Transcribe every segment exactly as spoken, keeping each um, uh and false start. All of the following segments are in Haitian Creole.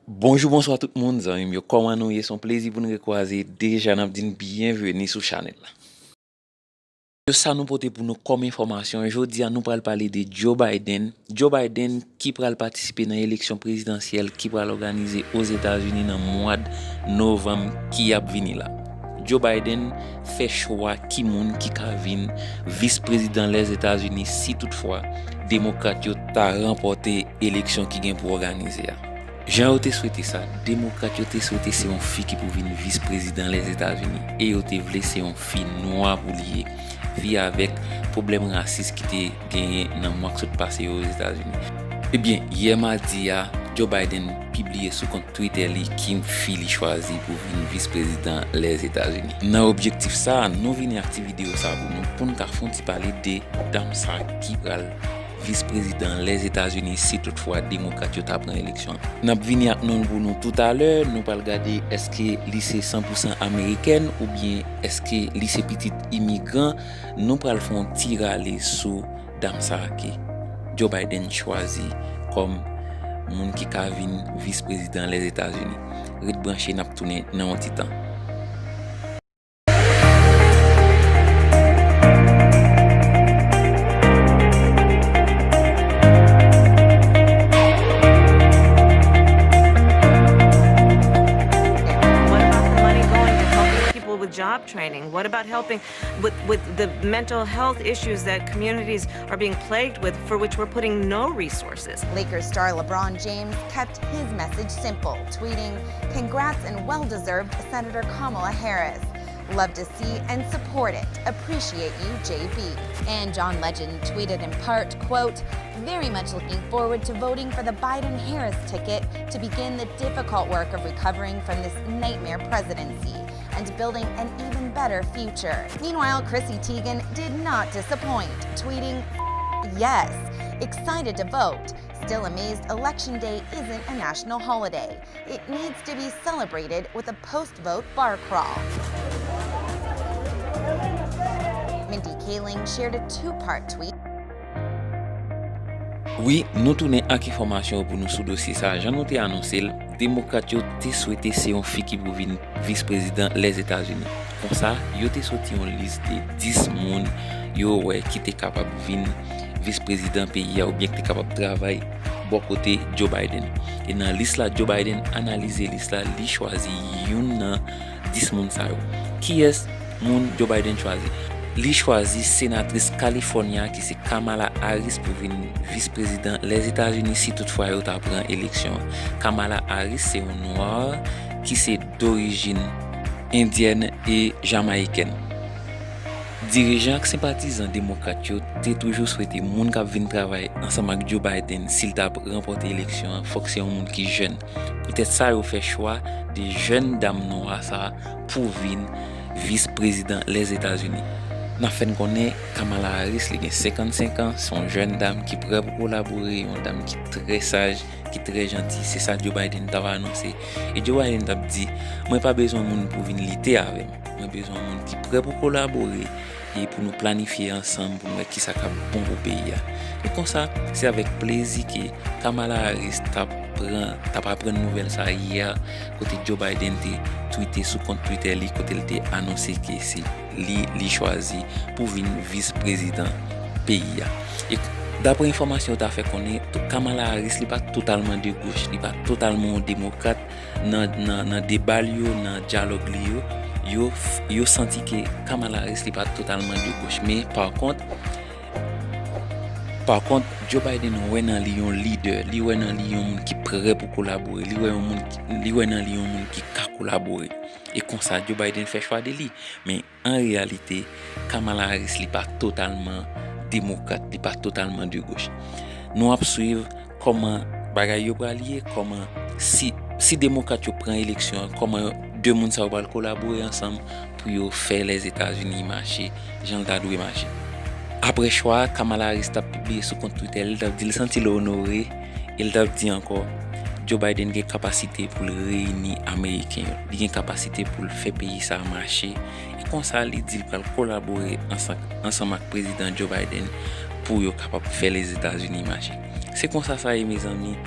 Bonjou, bonswa tout moun, zanmi m yo. Kòman nou ye? Se yon plezi pou n rekwaze. Deja, n ap di n byenveni sou chanèl la. Yo, sa nou pote pou nou kòm enfòmasyon. Jodi a, nou pral pale de Joe Biden. Joe Biden ki pral patisipe nan eleksyon prezidansyèl ki pral òganize Ozetazini nan mwa novanm ki ap vini la. Joe Biden fè chwa ki moun ki ka vin vis prezidan Lèzetazini si toutfwa demokrat yo ta ranpòte eleksyon ki gen pou òganize a. Jan yo te swete sa, demokrat yo te swete se yon fi ki pou vin vis prezidan Lèzetazini, e yo te vle se yon fi nwa pou li ye, fi avèk pwoblèm rasis ki te genyen nan mwa k sot pase yo Ozetazini. Ebyen, yè madi a, Joe Biden pibliye sou kont Twitter li ki fi li chwazi pou vin vis prezidan Lèzetazini. Nan objektif sa a, nou vini ak ti videyo sa pou nou, pou n ka fè yon ti pale de dam sa ki pral vis prezidan Lèzetazini si toutfwa demokrat yo ta pran eleksyon an. N ap vini ak non l pou nou toutalè, nou pral gade èske li se san pou san amerikèn oubyen èske li se pitit imigran. Nou pral fè yon ti rale sou dam sa a ke Joe Biden chwazi kòm moun ki ka vin vis prezidan Lèzetazini. Ret branche, n ap tounen nan yon ti tan. What about the money going to helping people with job training? What about helping with, with the mental health issues that communities are being plagued with, for which we're putting no resources? Lakers star LeBron James kept his message simple, tweeting, "Congrats and well-deserved, Senator Kamala Harris. Love to see and support it. Appreciate you, J B." And John Legend tweeted in part, quote, "Very much looking forward to voting for the Biden-Harris ticket to begin the difficult work of recovering from this nightmare presidency and building an even better future." Meanwhile, Chrissy Teigen did not disappoint, tweeting, "Yes, excited to vote. Still amazed Election Day isn't a national holiday. It needs to be celebrated with a post-vote bar crawl." Mindy Kaling shared a two-part tweet. Wi, nou tounen ak enfòmasyon yo pou nou sou dosye sa a. Jan nou te anonse l, demokrat yo te swete se yon fi ki pou vin vis prezidan Lèzetazini. Konsa, yo te soti yon lis de dis moun yo wè ki te kapab vin vis prezidan peyi a oubyen ki te kapab travay bò kote Joe Biden. E nan lis la, Joe Biden analize lis la, li chwazi youn nan dis moun sa yo. Kiyès moun Joe Biden chwazi? Li chwazi senatris California ki se Kamala Harris pou vin vis prezidan Lèzetazini si toutfwa yo ta pran eleksyon an. Kamala Harris se yon nwa ki se dorijin endyèn e jamayikèn. Dirijan ak senpatizan demokrat yo te toujou swete moun k ap vin travay ansanm ak Joe Biden, si l t ap ranpòte eleksyon an, fòk se yon moun ki jèn. Poutèt sa, yo fè chwa de jèn dam nwa sa a pou vin vis prezidan Lèzetazini. N ap fè n konnen Kamala Harris, li gen senkannsenk an, se yon jèn dam ki prè pou kolabore, yon dam ki trè saj, ki trè janti. Se sa Joe Biden t ap anonse. E Joe Biden t ap di, "Mwen pa bezwen moun pou vin lite avè m. Mwen bezwen moun ki prè pou kolabore e pou nou planifye ansanm, pou nou wè kisa k ap bon pou peyi a." E konsa, se avèk plezi ke Kamala Harris t ap pran, t ap aprann nouvèl sa a yè, kote Joe Biden te twite sou kont Twitter li, kote l te anonse ke se li, li chwazi pou vin vis prezidan peyi a. E dapre enfòmasyon yo ta fè konnen, Kamala Harris, li pa totalman de goch, li pa totalman yon demokrat. Nan, nan, nan deba l yo, nan dyalòg li yo, yo, yo santi ke Kamala Harris, li pa totalman de goch. Men, pa kont, pa kont, Joe Biden wè nan li yon lidè, li wè nan li yon moun ki prè pou kolabore, li wè yon moun ki, li wè nan li yon moun ki ka kolabore. E konsa, Joe Biden fè chwa de li. Men, an reyalite, Kamala Harris, li pa totalman demokrat, li pa totalman de goch. Nou ap swiv kòman bagay yo pral ye, kòman si, si demokrat yo pran eleksyon an, kòman de moun sa yo pral kolabore ansanm pou yo fè Lèzetazini mache jan l ta dwe mache. Apre chwa a, Kamala Harris t ap pibliye sou kont Twitter li, li t ap di l santi l onore, e li t ap di ankò, Joe Biden gen kapasite pou l reyini Ameriken yo. Li gen kapasite pou l fè peyi sa a mache. E konsa, li di l pral kolabore ansanm, ansanm ak prezidan Joe Biden pou yo kapab fè Lèzetazini mache. Se konsa sa ye, mezanmi.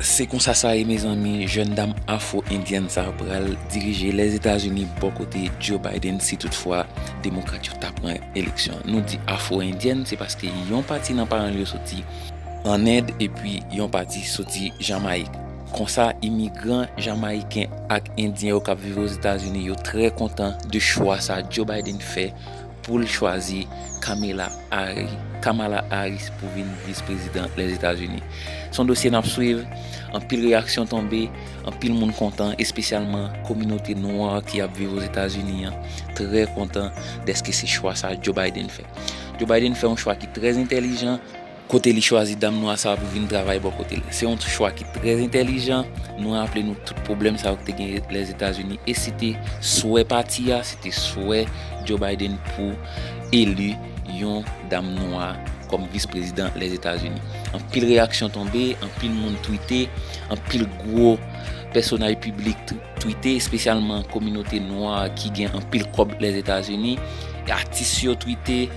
Se konsa sa ye, mezanmi, jèn dam afwo-endyèn sa a pral dirije Lèzetazini bò kote Joe Biden si toutfwa demokrat yo ta pran eleksyon. Nou di afwo-endyèn, se paske yon pati nan paran l yo soti ann End, epi yon pati soti Jamayik. Konsa, imigran jamayiken ak endyen yo k ap viv Ozetazini yo trè kontan de chwa sa Joe Biden fè pou l chwazi Kamala Harris, Kamala Harris pou vin vis prezidan Lèzetazini. Se yon dosye n ap swiv, anpil reyaksyon tonbe, anpil moun kontan, espesyalman kominote nwa ki ap viv Ozetazini an, trè kontan dèske se chwa sa Joe Biden fè. Joe Biden fè yon chwa ki trè entèlijan, kote li chwazi dam nwa sa a pou vin travay bò kote l. Se yon chwa ki trè entèlijan. Nou raple nou tout pwoblèm sa yo ki te gen Lèzetazini, e se te swè pati a, se te swè Joe Biden pou eli yon dam nwa kòm vis prezidan Lèzetazini. Anpil reyaksyon tonbe, anpil moun twite, anpil gwo pèsonaj piblik tw-, twite, espesyalman kominote nwa ki gen anpil kòb Lèzetazini. Atis yo twite,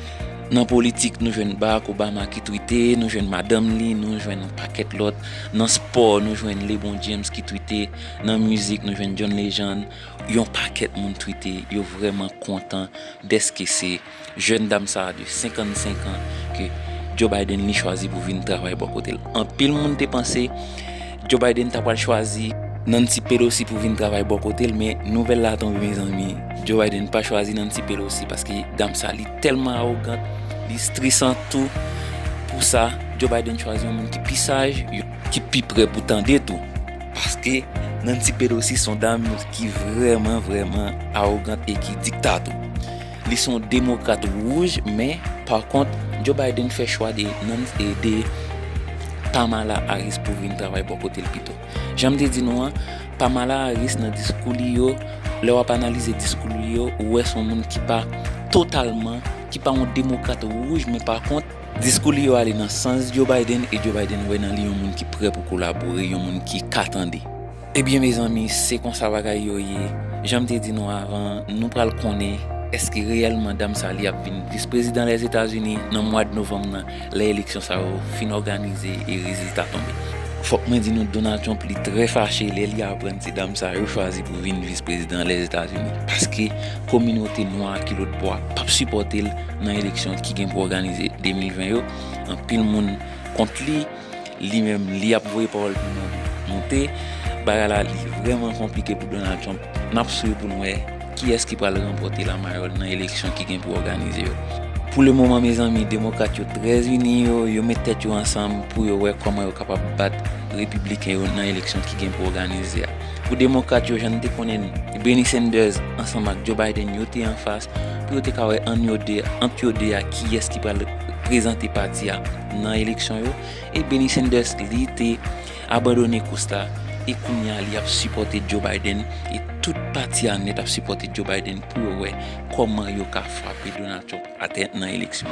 nan politik nou jwenn Barack Obama ki twite, nou jwenn madanm li, nou jwenn yon pakèt lòt, nan spò nou jwenn LeBron James ki twite, nan mizik nou jwenn John Legend, yon pakèt moun twite, yo vrèman kontan dèske se jèn dam sa a de senkannsenk an ke Joe Biden li chwazi pou vin travay bò kote l. Anpil moun te panse Joe Biden ta pral chwazi Nancy Pelosi pou vin travay bò kote l, men nouvèl la tonbe, mezanmi. Joe Biden pa chwazi Nancy Pelosi paske dam sa li tèlman awogant, li stresan tou. Pou sa, Joe Biden chwazi yon moun ki pi saj, ki pi prè pou tande tou. Paske Nancy Pelosi se yon dam ki vrèman, vrèman awogant e ki dikta tou. Li se yon demokrat wouj, men pa kont, Joe Biden fè chwa de Nancy, e de Kamala Harris pou vin travay bò kote l pito. Jan m te di nou an, Kamala Harris nan diskou li yo, lè w ap analize diskou li yo, ou wè se yon moun ki pa totalman, ki pa yon demokrat wouj, men pa kont, diskou li yo ale nan sans Joe Biden, e Joe Biden wè nan li yon moun ki prè pou kolabore, yon moun ki ka tande. Ebyen, mezanmi, se konsa bagay yo ye. Jan m te di nou avan, nou pral konnen èske reyèlman dam sa li ap vin vis prezidan Lèzetazini nan mwa de novanm nan, lè eleksyon sa yo fin òganize e rezilta tonbe. Fòk mwen di nou, Donald Trump li trè fache lè li aprann se dam sa yo chwazi pou vin vis prezidan Lèzetazini. Paske kominote nwa ki lòt bò a p ap sipòte l nan eleksyon ki gen pou òganize de mil ven yo. Anpil moun kont li, li menm, li ap voye pawòl pou nou moute. Bagay la, li vrèman konplike pou Donald Trump. N ap swiv pou n wè kiyès ki pral ranpòte lamayòl nan eleksyon ki gen pou òganize yo. Pou le moman, mezanmi, demokrat yo trè ini yo, yo met tèt yo ansanm pou yo wè kòman yo kapab bat repibliken yo nan eleksyon ki gen pou òganize a. Pou demokrat yo, jan n te konnen, Bernie Sanders ansanm ak Joe Biden, yo te anfas pou yo te ka wè ant yo de, ant yo de a, kiyès ki pral prezante pati a nan eleksyon yo. E Bernie Sanders, li te abandone kous la, e kounye a li ap sipòte Joe Biden, e tout pati a nèt ap sipòte Joe Biden pou yo wè kòman yo ka frape Donald Trump atè nan eleksyon.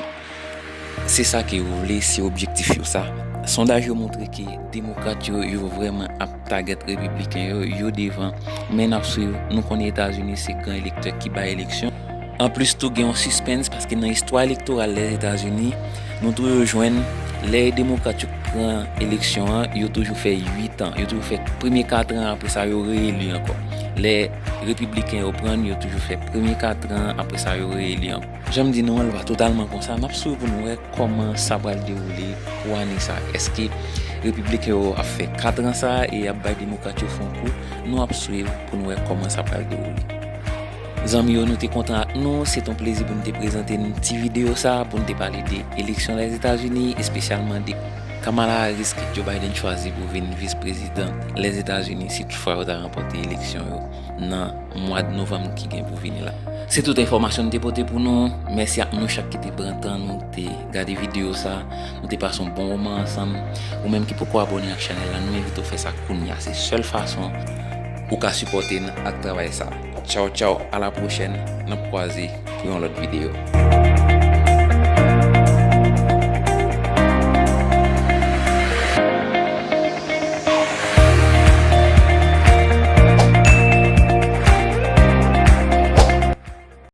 Se sa ke yo vle, se objektif yo sa. Sondaj yo montre ke demokrat yo, yo vrèman ap tagèt repibliken yo, yo devan. Men n ap swiv, nou konnen Etazini se gran elektè ki bay eleksyon. Anplis tou, gen yon sispens paske nan istwa elektoral Lèzetazini, nou toujou jwenn lè demokrat yo pran eleksyon an, yo toujou fè uit an, yo toujou fè premye kat an, apre sa yo reyeli ankò. Lè repibliken yo pran, yo toujou fè premye kat an, apre sa yo reyeli ankò. Jan m di nou an, l pa totalman konsa, n ap swiv pou n wè kòman sa pral dewoule pou ane sa. Èske repibliken yo ap fè kat an sa e y ap bay demokrat yo fon kou? Nou ap swiv pou n wè kòman sa pral dewoule. Zanmi yo, nou te kontan ak nou. Se t on plezi pou n te prezante n ti videyo sa a, pou n te pale de eleksyon Lèzetazini, espesyalman de Kamala Harris ke Joe Biden chwazi pou vin vis prezidan Lèzetazini si toutfwa yo ta ranpòte eleksyon yo nan mwa de novanm ki gen pou vini la. Se tout enfòmasyon n te pote pou nou. Mèsi ak nou chak ki te pran tan nou te gade videyo sa. Nou te pase yon bon moman ansanm. Ou menm ki poko abòne ak chanèl la, nou envite w fè sa kounye a. Se sèl fason ou ka sipòte n ak travay sa. Tchaw, tchaw, a la pwochèn, n ap kwaze pou yon lòt videyo.